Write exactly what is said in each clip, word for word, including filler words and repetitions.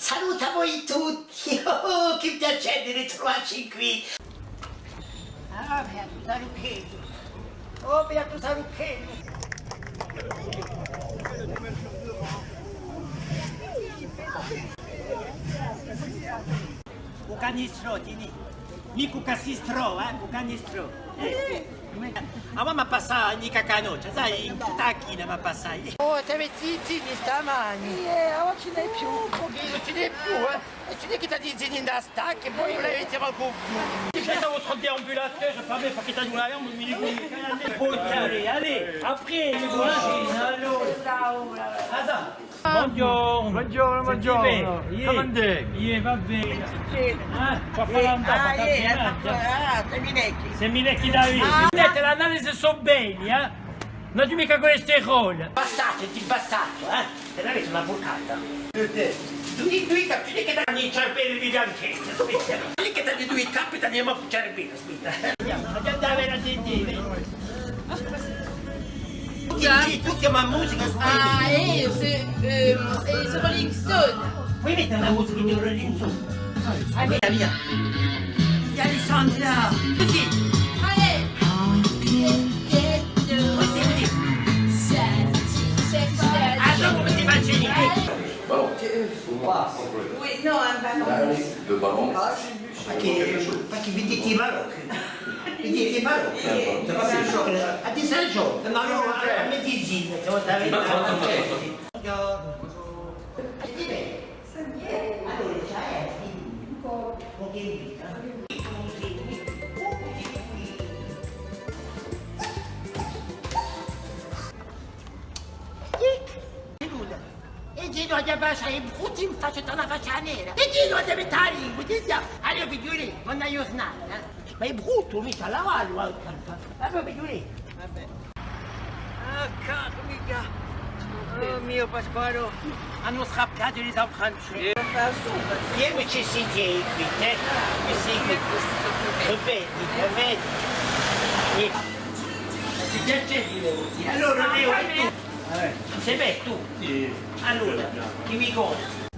Salutu à voi tutti! Oh, chì piacè di ritruvacci quì! Ah, beatu Saruchellu! Oh, beatu Saruchellu! U canistrò, teni! Micca u canistrò, eh, u canistrò! Eh. A mamma passa ogni cacanoccia, sai, in tutta a china mi passa. Oh, t'avete i zini stamani? Eh, ora ci n'hè più. Pochino ci n'hè più, eh. È ci n'hè chì t'hà i zini in da stacca, è po ùn l'avete mancu più. Ci stava un déambulateur, per mè, perchè t'aghju una gamba, mi dicu, allez, allez, après, mi dicu, allora. Bonghjornu. Bonghjornu, bonghjornu. Senti bè? Iè. Cum'andemu? Iè, và bè. Eh? Ci hè da fà andà, ah, iè, ah, semilecchi. Semilecchi da vita. Ah. Senti, l'analisi sò beni, eh? Ùn aghju micca colesterolo. Bastardu, ti bastardu, eh? È l'avete una vulcata. Dui, dui capi, chì t'ani i cervelli bianchi. Chì t'ani dui capi, t'ani mancu u cervellu. Andiamu à vede a dentista. Tutti, tutti a musica. Ah, eh, c'est, euh, eh, c'est Rolling Stone. Puoi mettere la musica di Rolling Stone? Ah, mia, mia. Di Alessandra. Cusì. Allez. Cusì, cusì. Ah, dopu mi si face. Allez. Oui, non, un ballon. Le ballon. Perchè, perchè viditi i balocchi. Viditi i balocchi. T'hai ragiò. Ah, t'hai ragiò. Ma allora, a medicina, ti vò dà. Buongiorno. Allora, c'è, dimmi un po', un po' che vita. È chì no aghju da passà i brutti in faccia, tù a faccia nera. È chì no aghju da mettà a lingua, chì diavulu, allora, figlioli, bona ghjurnata, eh. Ma hè bruttu, mì, ci hè da lavallu, eh. Allora, figlioli. Và bè. Ah, caro mio. Oh mio Pasquale, anu strappiatu i San Francescu. Chì hè chì ci site quì, eh? Chì site quì? Sò bè, sò bè. Ti piace di voi? Allora, Leo, è tù? Eh. Sè bè tù? Sì. Allora, chì mi conti?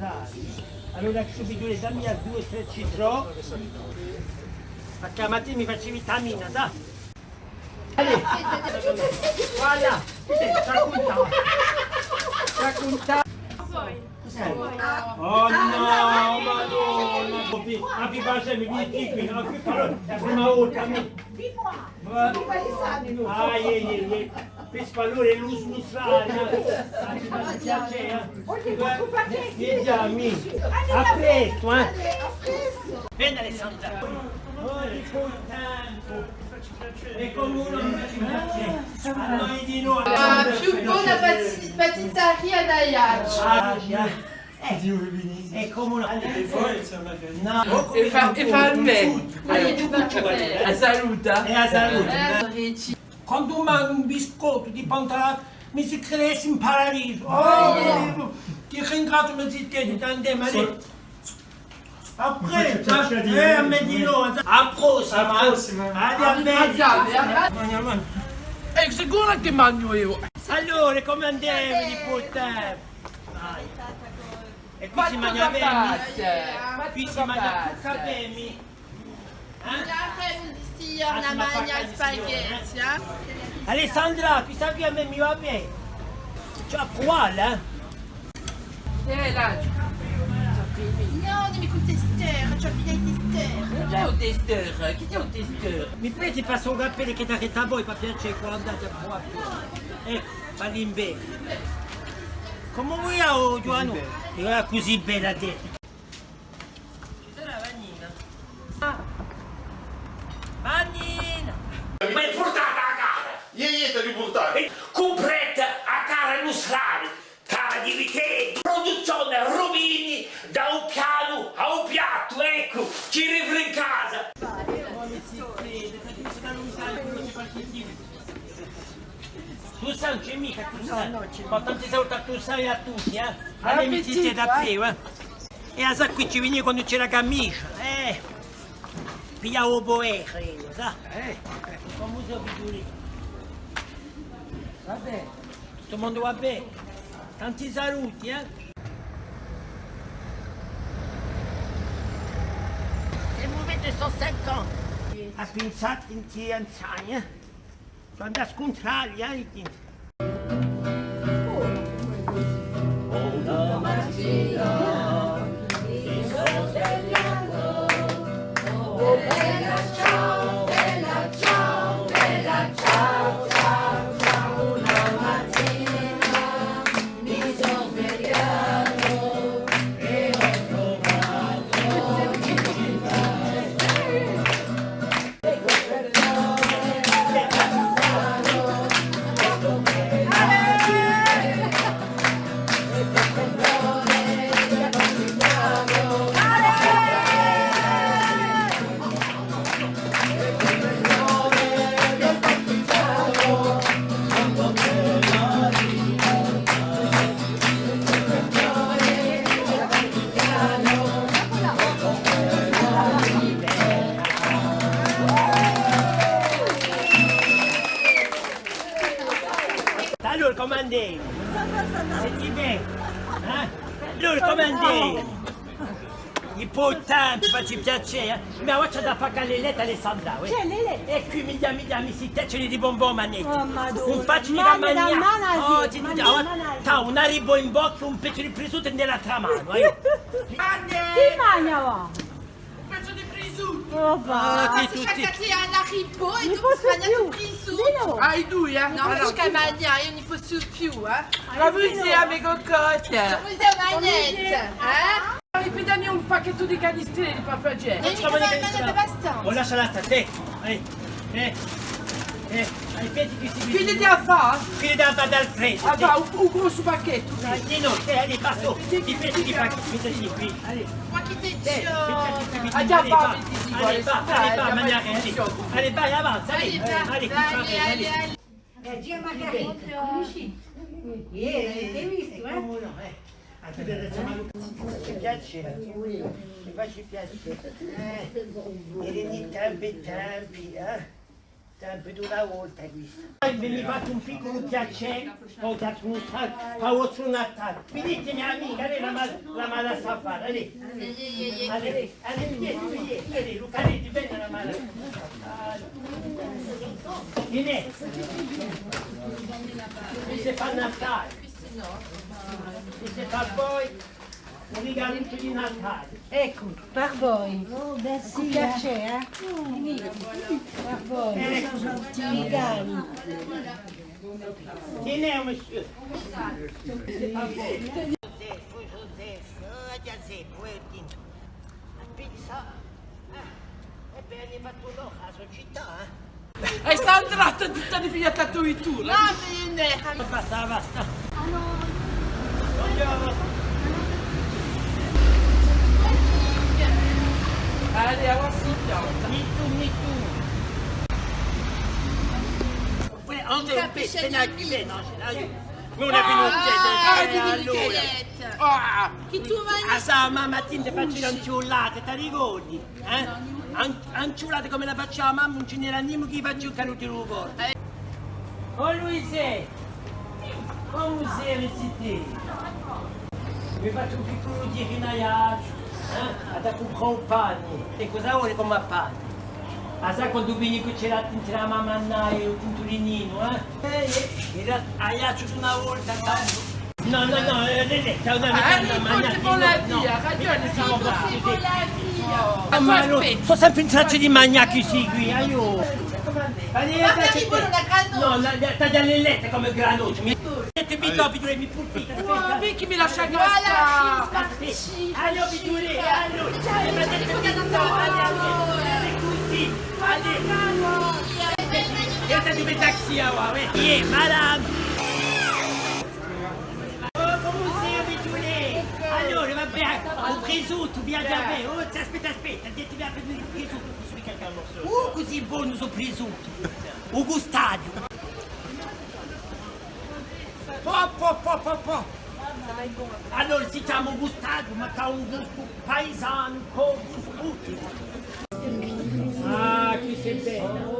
Allora, subito, dammi dui, trè citrò. Perchè a matina mi facciu vitamina, sà? Allez. Voilà. Racconta. Racconta. Cos'hè? Oh no, Madonna. Ma vi piace, mi dite qui, no? Qui parlo la prima volta, mi. Ah, iè, iè, iè. Quessu allora hè l'usu nustrale, eh. Ah, ti piace, eh? Vedi, à prestu, eh. Veni, Alessandra. Oh, di col tempu. È cum'è ùn ci piace. Noi di noi. A più bona pati-, patizzaria d'Aiacciu. Ah, eh. È cum'è ùn... Nò, è fà, è fà bè. A saluta. È a saluta. Quandu mangju un biscottu di pantalà, mi si credessi in paradisu. Oh, ti ringraziu, mi si credi, tant'è, ma... À prestu, eh, à mezzoghjornu. À a prossima. À a prossima. È sicuru chì mangju eiu. Allora, cum'andemu, nipote? È quì si magna bè, mì? Quì si magna tutta bè, mì? Eh? Sti ghjorni a magna spaghetti, eh? Alessandra, questa quì à mè mi và bè. Ci hè à pruvalla, eh? Eh, là. Nò, dimmi col tester, ci hè à piglià i tester. Chì hè u tester? Chì hè u tester? Mi preti passu u cappellu chì t'hà dettu à voi, per piacè, quand'andate à pruvà. Eccu, parli bè. Cumu vulia, o Ghjuvanò? Era cusì bella à tè. Ci sarà Vannina. Ah. Vannina! M'hai purtatu a cara! Iè, iè, t'aghju purtatu! Cumprate a cara nustrale, cara di Viteddu, pruduzzione Rubini, da u pianu à u piattu, eccu, ci rivu in casa! Tù sai, ùn ci hè micca, tù sai. Nò, nò, ci... Ma tanti saluti à tù sai, à tutti, eh. Allez, mi site da più, eh. È a sà quì ci veni quandu ci hè a camisgia, eh. Pigliava u puveru, sà. Eh. Cumu sò, figliulinu? Và bè. Tuttu u mondu và bè? Tanti saluti, eh. Sò cinquanta. Hà pinsatu in chì anziani, eh? Quandu scuntrali, eh, i tinti. Allora, cumu andemu? Site bè? Eh? Allora, cumu andemu? Impurtante, facci piacè, eh? Ma avà ci hè da fà cù l'eletta, Alessandra, uè. Ci hè l'eletta? È quì mi dà, mi dà, mi si teceni di bonbon, manetta. Oh, Madonna. Ùn facciu micca magnà. Oh, ti dicu, avà, t'hà un aribo in bocca, un pezzu di prisuttu in l'altra manu, eh. Chì magna avà? Un pezzu di prisuttu! Oh, va! Ah, ti, ti, ti. Sciacca ti, un aribo è dopu magna un prisuttu! Dì nò! Ah, i dui, eh? Nò, allora, sciacca magnà, eiu ùn ne possu più, eh! Cumu semu, cocotte? Cumu semu, manetta, eh? Ripidami un pacchettu di canistrini, papà Gè. Ùn ci hè mancu abbastanza. Oh, lascia stà, tè. Eh, eh, eh, ripeti questi. Quindi ti la fà? Quindi ti la fà dal prezzu, ah, sì. Fà un, un grossu pacchettu, sì. Dai, Nino, eh, allez, basta, ti metti i pacchetti, metti quì, allez. Ma chì ti dici? Allez, metti quì, allez, va, allez, va, allez, va, mangiare, allez. Allez, vai, avanza, allez, allez, allez, allez. Eh, zia Margarita, conosci? Eh, l'avete vistu, eh? Cumu nò, eh? Aspetta, adesso mi piace, mi face piacè. Eh, eranu i tempi, i tempi, eh? Tempi d'una volta quessi. Veni, vi facciu un picculu piacè, poi t'accunuscu, pà u vostru Natale. Viditemi, amica, allez, la ma-, la mala sa fà, allez. Allez, allez, viditemi, allez, Luca, allez, ti veni la mala. Dinè, quessu hè pà Natale. Quessu hè pà voi. Un rigalu di Natale. Eccu, per voi. Oh, merci. Cù piacè, eh? Pà voi. Eccu. Rigali. Tenez, monsieur. Joseph, Joseph, oh, Joseph, eh, pizza. Eh, è bè, ne fattu un'ora, a società, eh? È sta intrata tutta ripigliata a tua vittura. Mamma mia, basta, basta. Buongiorno. Allez, avanti, ciao. Nittu, nittu. Poi, on capisce niente. Noi ùn avemu niente. Ah, allora. Ah, chì tù vai? Ah, sa, mamma, ti ne faci un ciullate, ti ricordi? Eh? An-, anciulate cum'ella facia a mamma, ùn ci n'era nimu chì facia un canutu di lu forte. O Luisè, cumu stai, zitè? Mi facciu un picculu ghjiru in Aiacciu, eh? Aghju da cumprà u pani. È cosa voli cum'è pani? A sai quandu veni quì ci hè a tinta di a mamma Annà è u tintu di Ninu, eh? Eh, eh, era Aiacciu d'una volta, tandu. Nò, nò, nò, eh, Leletta, nò, nò, nò, nò, nò, nò. Ah, ma nò, sò sempre in traccia di magnà quissi quì, aiò. Ma guarda chì bona granoccia. Nò, la, la, taglia Leletta cum'è granoccia. Mi, ti mi dopu, mi pulpita, aspetta. Ma perchè mi lascia cascà? Aiò, Vittorio, aiò. Cioè, ma ti mi dopu, aiò, aiò. Cusì, aiò. È ti mi taxi, aiò, eh. Yeah, madame. Oh, cumu stai, Vittorio? Allora, va bè, u prisuttu, viaghja bè. Oh, aspetta, aspetta, devi apre u prisuttu, cusì. Uh, cusì bonu stu prisuttu. U gustaghju. Po, po, po, po, po. Allora si chjama u gustaghju, ma t'hà un gustu paisanu, cù u gustu. Ah, chì site belli.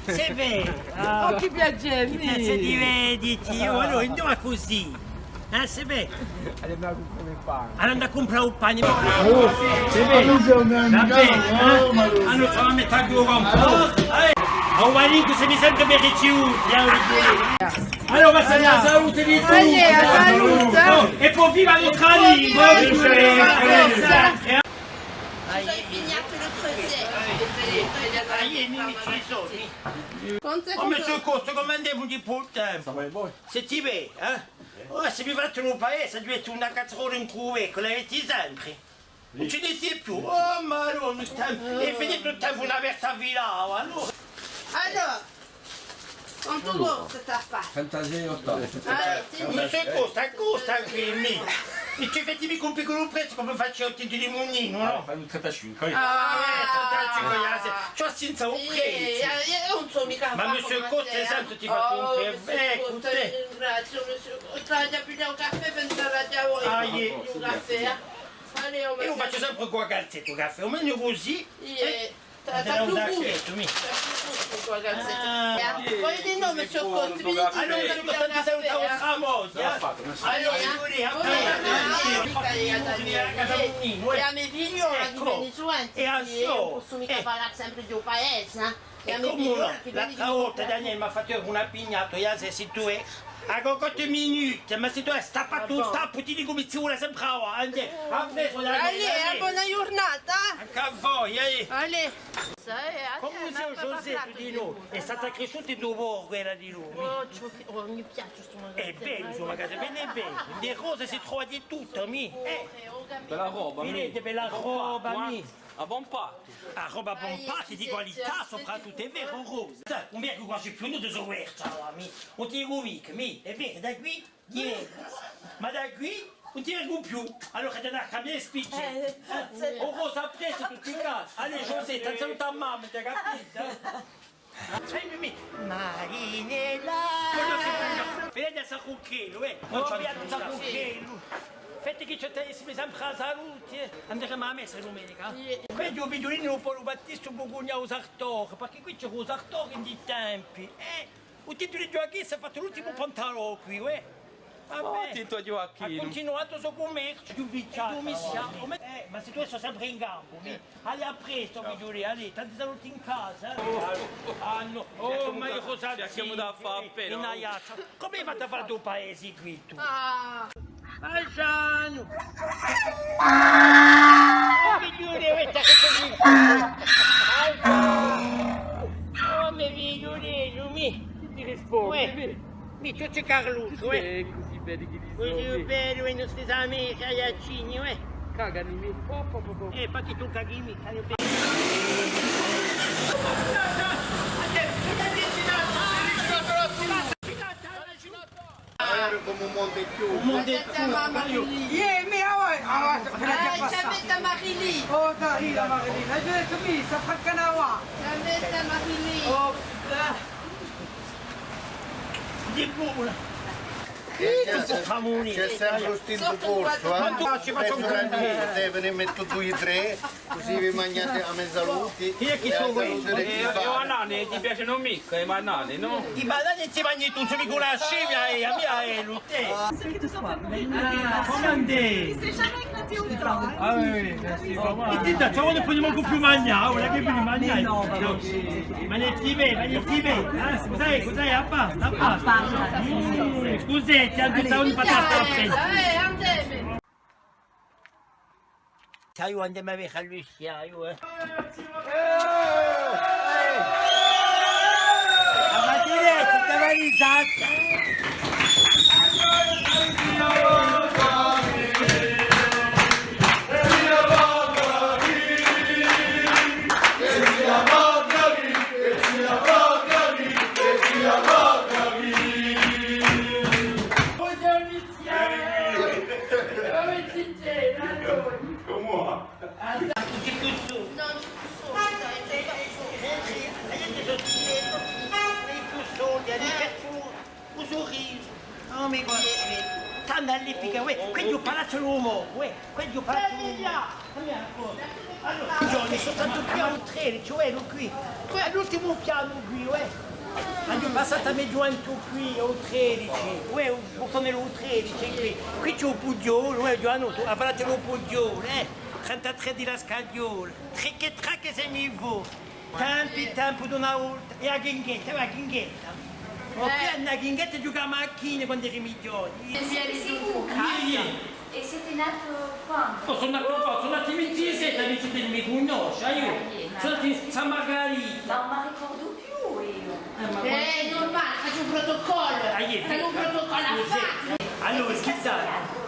Sì, bè. Ah, chì piacè, chì piacè di vedeti, eiu, allora, induve cusì? Eh, sì, bè. Allora, andemu à cumprà u pani. Oh, sì, bè. Vabbè, eh? Ah, no, ci vole à mette à u compostu. Eh, à u malincu si mi sente ben ricevutu, eh, allora, passemu à a salute di tutti. Allez, à a salute. È po viva a nostra lingua, eh. Ci sò impignato le creuset. Ah, eiu mi, mi ci sò, mi. Oh, monsieur Costa, cum'andemu di u tempu? Senti bè, eh? Oh, s'è mi fate u paese, aghju dettu una cazzarola in cuvetta, l'avete sempre. Ùn ci ne sia più. Oh, Madonna, u tempu, è finita u tempu, una verta filava, allora. Allora, quantu costa sta affare? Trentasei ottanta. Ah, eh, sì. Monsieur Costa, costa quì, mi. È ci fate micca un picculu prezzu cum'è facciu eiu, u tintu di Mugninu, nò? Fai un trentacinque, eh. Ah, eh, trentacinque, eiu, sì. Ci hè senza un prezzu. Eh, eh, eiu ùn sò micca... Ma monsieur Costa, tantu ti facciu un caffè, eccu, tè. Ringraziu, monsieur Costa. Aghju da piglià un caffè, pensate à voi. Ah, eiu. Un caffè, eh. Eiu u facciu sempre cù a calzetta u caffè, o megliu cusì, eh. T'hà più gustu. T'hà più gustu cù a calzetta. Ah, eh, poi di nò, monsieur Costa, mi dite... Allora, monsieur Costa, ti saluta a vostra moglia, eh? Allora, eh, a me figliola chì veni suvente, eiu ùn possu micca parlà sempre di u paese, eh? È cumu nò, l'altra volta Daniele m'hà fattu una pignata, eiu, sè, sè tù, eh, à cocotte minute, ma sè tù, eh, stappa tù, stappa, ti dicu, mi ci vole sempre avanti. À prestu, Daniele, allez, allez. Bona ghjurnata. Ancu à voi, eh. Allez. Cumu sè u José di noi? Hè stata crisciuta in u borgu, era di noi. Oh, ciò chì, oh, mi piace stu magazzinu. Hè bellu stu magazzinu, vedi bè. Di rose si trova di tuttu, mì. Eh. Bella roba, mì. Videte, bella roba, mì. A bon pattu. A roba bon pattu, di qualità, soprattuttu, hè vera, o Rosa? Ùn vecu quasi più, ùn ti sò quercia, mì. Ùn ti dicu micca, mì, hè vera, da quì, iè. Ma da quì, ùn ti vecu più. Allora, t'hai da cambià i spicci. Eh, forse. O Rosa, à prestu, tutti i casi. Allez, José, t'hai da salutà à mamma, t'hai capitu? Eh, mì, mì. Marinella! Quellu si... Vedete, sta cù quellu, eh! Ùn ci hè più sta cù quellu! Fate chì ci stia sempre a salute, eh! Anderemu à a messa dumenica, eh? Iè. Vedi, u figliulinu, u Paulu Battista, u cugnatu Sartori, perchè quì c'era u Sartori in i tempi, eh? U tintu di Ghjuacchinu s'hè fattu l'ultimu pantalò quì, eh? Vabbè. Oh, tintu Ghjuacchinu. Hà cuntinuatu u so cummerciu. Più vicciata. Eh, ma sè tù sè sempre in campu, mì. Allez, à prestu, figliulè, allez, tanti saluti in casa, eh. Ah, nò. Oh, ma eiu cosa zittu, da fà appena, in Aiacciu. Cumu avete fattu à fà u paese quì, tù? Ah. Fasgianu! Oh, figliulè, guarda chì... Oh, u me figliulè, mì. Ti rispondi, uè. Mì, ciò, ci hè Carlucciu, uè. Eh, cusì belli chì li sò. Cusì belli, uè, i nostri amichi aiaccini, uè. Cagani, mì. Po, po, po, po. Eh, perchè tù caghi micca, eh, bè. Cum'è un monte chjusu. Un monte chjusu. Iè, mì, avà, avà, ci avete a Marilì. Oh, dai, a Marilì. L'hai dettu mì, s'affacca una và. Ci avete a Marilì. Oh, eh. Di bona. Ci hè sempre u stintu corsu, eh? Ma tù ci fai un... Veni, mettu dui, trè. Cusì vi manghjate a me salute. Chì hè chì sò questi? Eh, i banani, ti piacenu micca i banani, nò? I banani ti manghji tù, sò micca una scemia, eh, a mia hè l'utè. Cum'andè? Ah, oui, oui, merci, va bè. È ti dà, ci vole più manghjà, ora chì veni manghjà. Ma nè, ti vè, ma nè, ti vè, eh? Scusate, scusate, à parte, à parte. Mm, scusate, ancu stà un patata appena. Sai, quandu mi vede Lucia, eiu, eh. Ah, ma ti vecu, ti vedi, esattu. Cumu và? Ah, tutti più soli. Nò, tutti più soli, sai, tutti più soli. Eh, eh, a ghjente sò tutti più soli, anu persu u surrisu. Oh, mi guarda, t'hà All'epica, uè, quessu hè u Palazzu di u Mocu, uè, quessu hè u Palazzu di u Mocu. Allora, ghjustu, sò statu quì à u tredici, uè, ero quì. Uè, à l'ultimu pianu quì, uè. Aghju passatu a me ghjuventù quì, à u tredici, uè, u purtone di u tredici, quì. Quì ci hè u Pughjolu, uè, ghjuvanottu, à u Palazzu di u Pughjolu, eh. Trentatrè di a Scagliola. Tricche tracche semu fora. Tempi, tempi d'una volta. È a ghinghetta, a ghinghetta. Ma quì a ghinghetta ghjucavamu à a china quandu eramu ghjovani. Siete sicuro? Iè, iè. E siete nato quando? Oh, sò natu quandu? Sò natu in vintisette, mi cunnosci, aiò. Sò natu in Santa Margherita. Ma non mi ricordo più io. Eh, ma... Eh, hè nurmale, facciu un protocollu. Ah, iè, facciu un protocollu à fà. Allora, chì sai?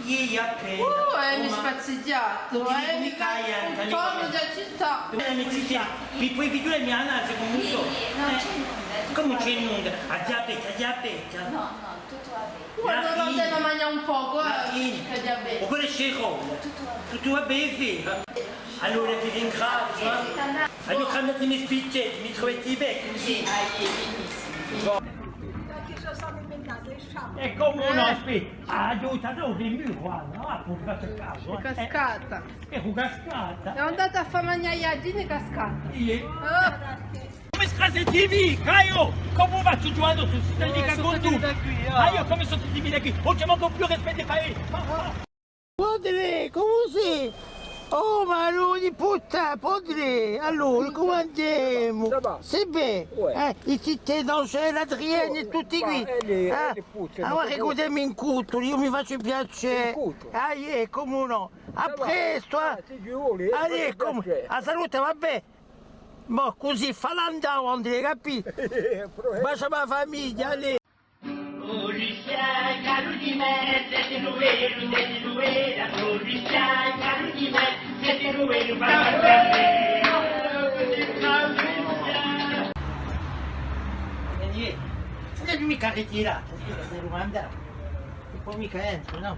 Iè, iè, appena. Uh, eh, mi spazighjate, eh, mi cacciate un pocu da città. Eh, mi zitè, mi poi fighjulà a mia nasa, cumu sò? Iè, iè, ùn ci hè nunda. Cumu ùn ci hè nunda? A diabete, a diabete. Nò, nò, tuttu và bè. Quandu andemu à magnà un pocu, eh, a diabete. U colesterolo. Tuttu và bè. Tuttu và bè, hè vera. Allora vi ringraziu, eh. Aghju cambiatu i me spichjetti, mi truvate bè cusì? Iè, iè, benissimu. È cumu ùn aspetta? Ah, aghju avutu u muru quì, nò? Ah, puru fattu casu, eh. Hè cascata. Hè cascata. Hè andata à fà magnà i ghjallini, hè cascata. Iè. Ah. Cumu scaseti micca, aiò? Cumu facciu, ghjuvanottu, sò micca cuntu. Ah, eiu cumu sò di micca quì? Ùn ci hè mancu più rispettu pà i... Padre, cumu sì? Oh, ma ùn pò, padre, allora, cumu andemu? Ça va? Sì bè? Eh, i zitelli, Angela, Adrienne, tutti quì. Eh, allora, ricurdemu in cultu, eiu mi facciu piacè. Ah, iè, cumu nò. À prestu, eh. Allez, cumu, a salute, và bè. Bò, cusì, fallu andà, Andrè, capì? Basgiami a famiglia, allez. Ùn aghju micca ritiratu, scusa, devu andà. Ùn possu micca entre, nò?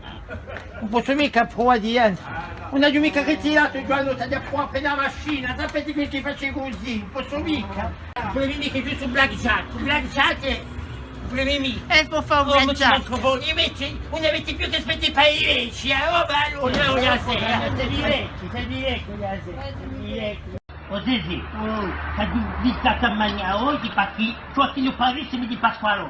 Ùn possu micca pruvà di entre. Ùn aghju micca ritiratu, quandu t'aghju pruvatu appena a machina, sapete chì ci face cusì, ùn possu micca. Ùn pudete micca ghjucà à blackjack, blackjack, ùn pudete micca. È pò fà un blackjack. Invece, ùn avete più chè spettà pà i vechji, eh? Oh, bè, allora, ora, sè, sè di vechji, sè di vechji, ora, sè, sè di vechji. O Zezè, t'aghju invitatu à magnà oghje parchì tù, à chì nò parisse mi di Pasqualò.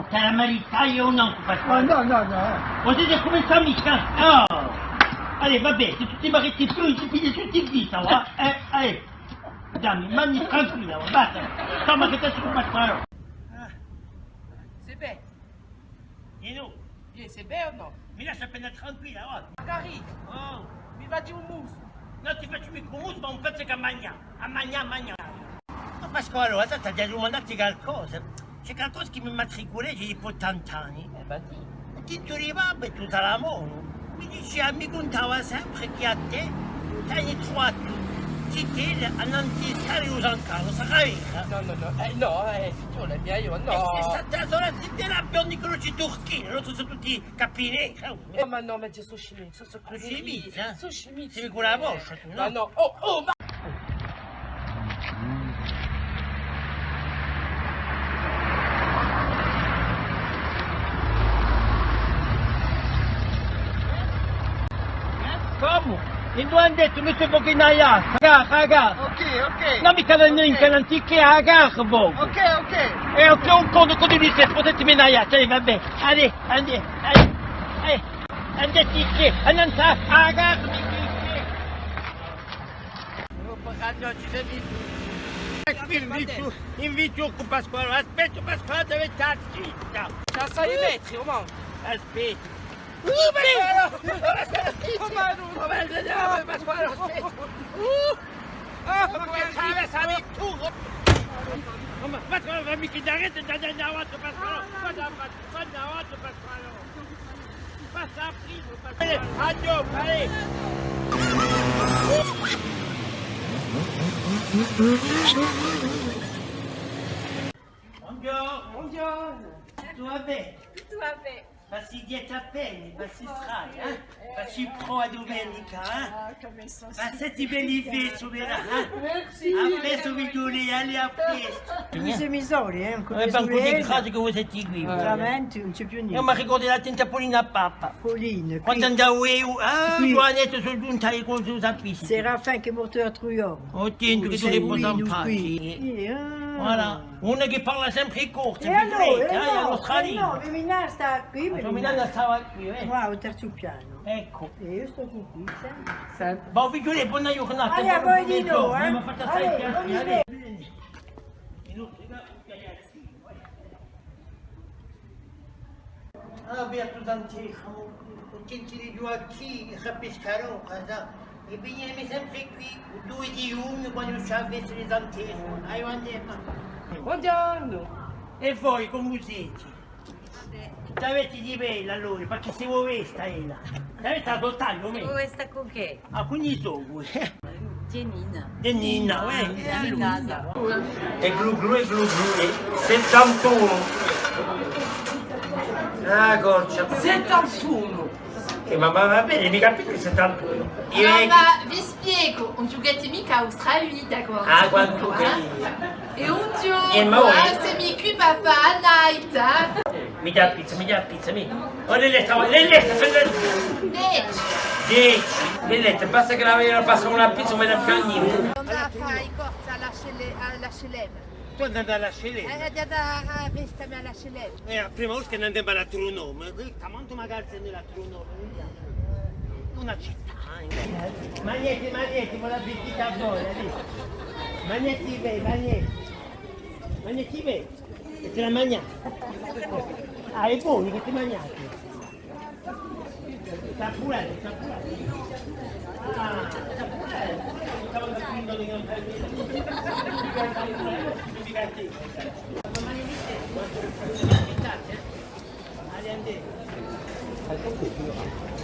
T'hà da marità o nò cù Pasqualò? Nò, nò, nò. O Zezè, cuminci micca, eh? Oh. Allez, và bè, sè tù ti mariti più, ti pigli tutti in vita, và? Eh, allez. Dammi, dammi tranquilla, và, basta. Toma chì t'hà cù Pasqualò. Sè bè. È nò? Iè, sè bè o nò? Mi lasci appena tranquilla, và. Magari. Oh. Mi faci un musu. Nò, ti facciu micca un musu, ma un pezzu chè à magnà. À magnà, à magnà. Ma Pasqualò, allora, t'aghju da dumandà ti calcosa. Ci hè calcosa chì mi matriculeghja dipoi tant'anni. Eh, ma dì. Tintu di babbu è tuttu à a monu. Mi dicia, mi cuntava sempre chì à tè t'ani truvatu zitelli annantu à u San Carlu, sarà vera? Nò, nò, nò, eh, nò, eh, figlioli mei, eiu nò. È sè stata sola zitella, biondi, croci, turchini, l'altri sò tutti capineri, eh. Eh, ma nò, ma eiu sò scimizza, sò scimizza, eh? Sò scimizza. Sì, cù a voscia, tù, nò? Ma nò, oh, oh, ma... Cumu? Induve andeti? Mettimi in a ghjacca, a ghjacca, a ghjacca. Ok, ok. Nò, micca in a ghjacca, à a ghjacca, bò. Ok, ok. È ok, un contu, contu di sè, pusatemi in a ghjacca, eh, và bè. Allez, andeti, allez, eh, andeti, chì, annantu à a ghjacca, mi dici. Oh, porca, ci sò... Invitu, invitu cù Pasqualò, aspetta, Pasqualò, deve stà zitta. Ci hè assai metri, o mà. Aspetta. Oh, Pasqualò! Oh, Madonna! Oh, Madonna, Pasqualò, aspetta. Uh! Ah, ma cumu traversa tù? Oh, ma, ma, ma, mi chì davanti, Pasqualò. Guarda, guarda, guarda, Pasqualò. Passa prima, passa. Allez, addio, allez. Bonghjornu. Bonghjornu. Tuttu và bè? Tuttu và bè. Passi dietru appena, passi strada, eh? Passi prò a dumenica, eh? Passati belli festi, verrà, eh? Merci. À prestu, figlioli, allez, à prestu. Cum'è sò i sorelli, eh? Cum'è sò i sorelli. Grazie chì voi site quì. Veramente, ùn ci hè più nienti. Eiu mi ricordu l'altru tempu à Paulina, papà. Paulina, quì. Quandu andava eiu, ah, quì. Ghjuvanettu, sò ghjuntu à e cose, u sapissi. Séraphin chì hè mortu l'altru ghjornu. Oh, tieni, chì tù riposi in pace. Voilà. Unu chì parla sempre corsu, è allora, eh, hè a nostra lingua. Eh nò, Mimina stà quì, Mimina. Mimina stava quì, eh. Quì, à u terzu pianu. Eccu. È eiu stò quì, sempre. Sempre. Bon, figlioli, bona ghjurnata. Allez, à voi di novu, eh. Allez, bon, allez. Ah, beatu Sant'Ermo, u centu di Ghjuacchini, capiscu, è venimu sempre quì, u dui di ghjugnu, quandu ci hè a festa di Sant'Ermo. Aiò, andemu. Bonghjornu! È voi, comu site? Vabbè. Ch'avete di bellu, allora, perchè site vesta, ella? Ch'avete da salutà, o mè? Site vesta cù chì? Ah, quindi sò. Ghjennina. Ghjennina, eh, eh, Ghjennina. È glu glu, è glu glu, è settantunu. Ah, corcia. Settantunu. Eh, ma, ma va bè, micca più chè settantunu. Allora, vi spiegu, ùn ghjucate micca à a vostra vita, quantu. Ah, quantu chì. È ùn ghjocu, eh, ma ora, ah, semu quì pà fà a night, eh. Mi dà a pizza, mi dà a pizza, mi. Oh, l'hai letta, l'hai letta, l'hai letta. Dece. Dece. L'hai letta, basta ch'ella passa una pizza, ùn mi dà più nienti. Andà à fà i corsi à l'H L-, à l'H L M. Tù hai da andà à l'H L M? Eh, ai da andà à vestemi à l'H L M. Eh, a prima volta chì no andemu à l'astronome, eh, tamantu mi calza l'astronome, ùn ci stà, eh. Magneti, magneti, buon appetito à voi, eh. Magneti bè, magneti. Magneti bè. È ti la manghji? Ah, hè bonu chì ti manghji. Sta puru, sta puru. Ah, sta puru.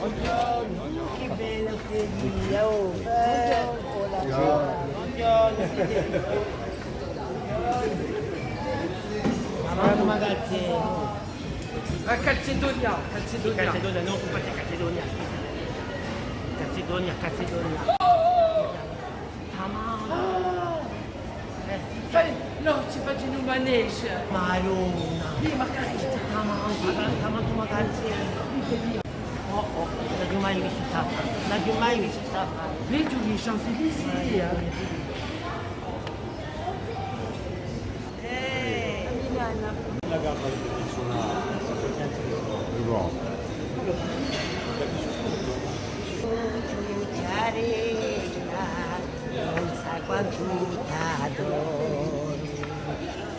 Bonghjornu, chì bellu chì hè, oh. Bonghjornu. Bonghjornu. Avanti, magari. A Calzedonia, Calzedonia. Calzedonia, nò, ùn fate Calzedonia. Calzedonia, Calzedonia. Tamantu. Ah! Eh. Fai, nò, ci facenu un manège. Madonna. Mì, ma carità. Tamantu, tamantu, ma carità. Oh, oh, ùn l'aghju mai vistu st'affare. Ùn l'aghju mai vistu st'affare. Vedi i Champs-Élysées, eh.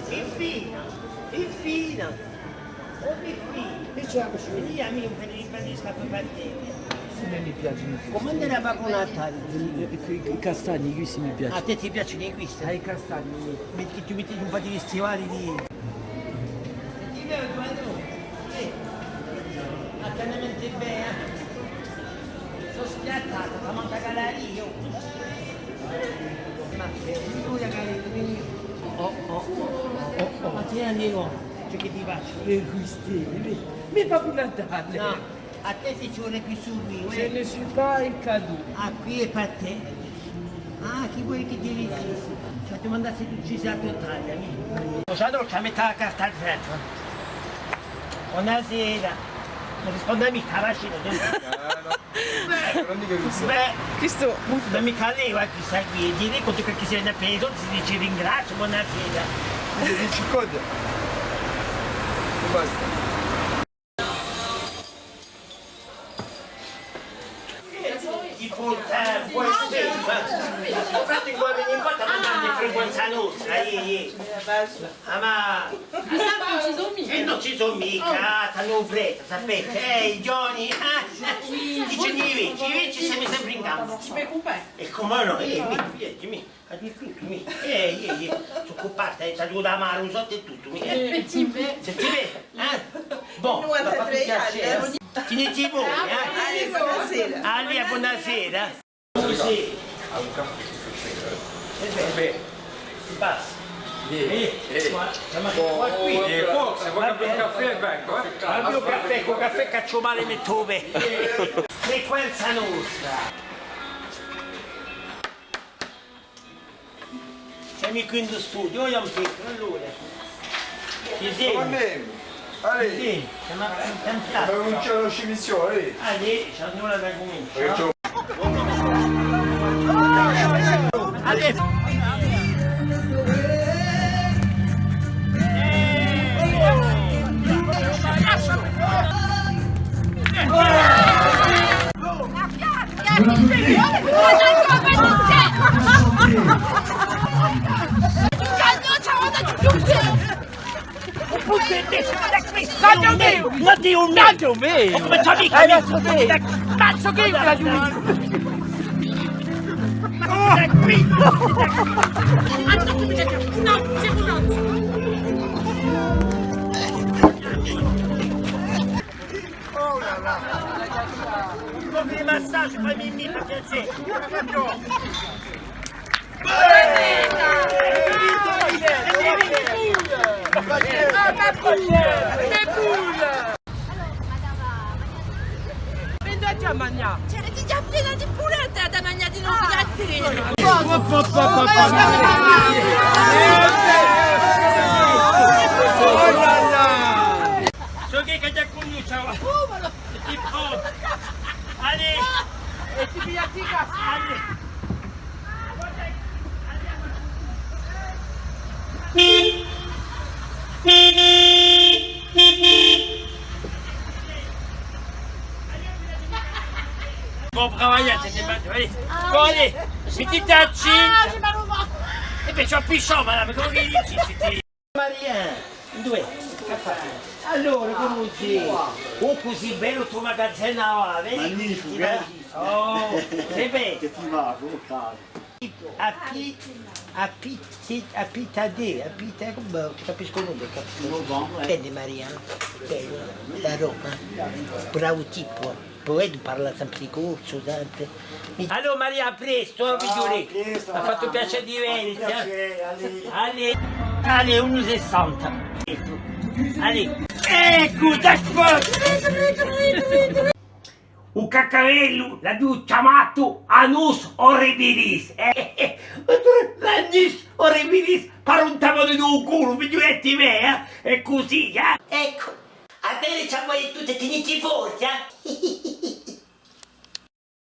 Infine, infine. Oh, Pipì! Chì ci hè? Vedi, à mè mi fai i panni scappi per tè. Sì, à mè mi piace. Cumu andava Babbu Natale? I, i, i castagni, questi mi piacenu. À tè ti piacenu questi? Ah, i castagni. Metti, chì tù metti un paru di stivali di... Senti, vè, Ghjuvanò, eh, attenti bè, eh. Sò spiattatu, t'ammantà a galleria, oh. Ma, eh, ùn vogliu a galleria. Oh, oh, oh, oh. Ma tè, Annì, oh. Ciò chì ti piace? Eh, questi, eh, mì, Babbu Natale. Nò, à tè ti ci vole quessu quì, uè. Je ne suis pas un cadeau. Ah, quì hè per tè. Ah, chì voli chì ti dici? Ci aghju da dumandà s'è tù ci sì à a to taglia, mì. Bonasera, ci metti a carta di credita. Bonasera. Ùn risponde micca, va, scì, nò? Ah, nò. Bè, ùn dicu chì sia. Bè, questu, ùn hè micca leva questa quì, è dì quantu chì si vene à pè i soldi, si dice ringraziu, bonasera. Dice, dice cosa? Basta. Ti porta, eh, poi, eh, ma, infatti, qua veni in quattru, ma non mi frequenza nostra, eh, eh. Ah, ma... Chissà chì ùn ci sò micca. Eh, ùn ci sò micca, ah, t'anu fretta, sapete, eh, i ghjovani, eh? Dice, i vechji, i vechji semu sempre in campu. Ci preoccupate? È cumu nò, eh, mì, vedi, mì, aghju tuttu, mì, eh, eh, eh, sò cuperta, eh, t'aghju da mare, sottu è tuttu, mì, eh. Senti bè, eh? Bon, m'hà fattu piacè, eh. Teniti voi, eh? Allez, bonasera. Allez, bonasera. Cusì. È bè, basta. Eh, eh, ma, ma, ma quì. Eh, forse, vuoi capire un caffè, vengo, eh? Dammi un caffè, cù u caffè cacciu male, mettu u pè. Frequenza nostra. Simu quì in u studiu, o Ghjuvan Petru, allora. Ci simu? Allez. Ci simu? Simu in piazza. Allez, ci hè una da cumincià. Allez. Tagliu u mè! Tagliu u mè! Tagliu u mè! Tagliu u mè! Tagliu u mè! Oh là là. Un pocu di massaghju, fà mi, mi, per piacè. Veni à magnà. C'era digià piena di puletta da magnà di novu. Sò chì chì t'hà cunnisciutu? È ti prontu? Allez! È ti piglia ti casca! Allez! Bon, brava, allez, allez, mettiti à cinque. Ah, j'ai mal au ventre. Eh ben, tu as plus chaud, madame, comment il dit, c'était Maria, induve hè? Chì fai? Allora, cumu sì? Oh, cusì bellu stu magazinu, ah, vedi? Magnificu, eh? Oh, sì, bè. Chì ti và, cumu stà? A pi-, a pizzetta, a pizza di, a pizza, cumu, capiscu nulla, capiscu nulla. Vedi, Maria? Bellu, da Roma. Bravu tippu. Poi parla sempre corsu, sempre. Allora Maria, à prestu, eh, figlioli. Ciao, à prestu. M'hà fattu piacè di vedeti, eh. Piacè, allez. Allez. Allez, unu sessanta. Allez. Eccu, dai, forza. U caccarellu l'aghju chjamatu anus horribilis, eh? L'anus horribilis, pare un tavanu in u culu, figliuletti mei, eh? Hè cusì, eh? Eccu. À vede ciò, voi tutti, teniti forti, eh?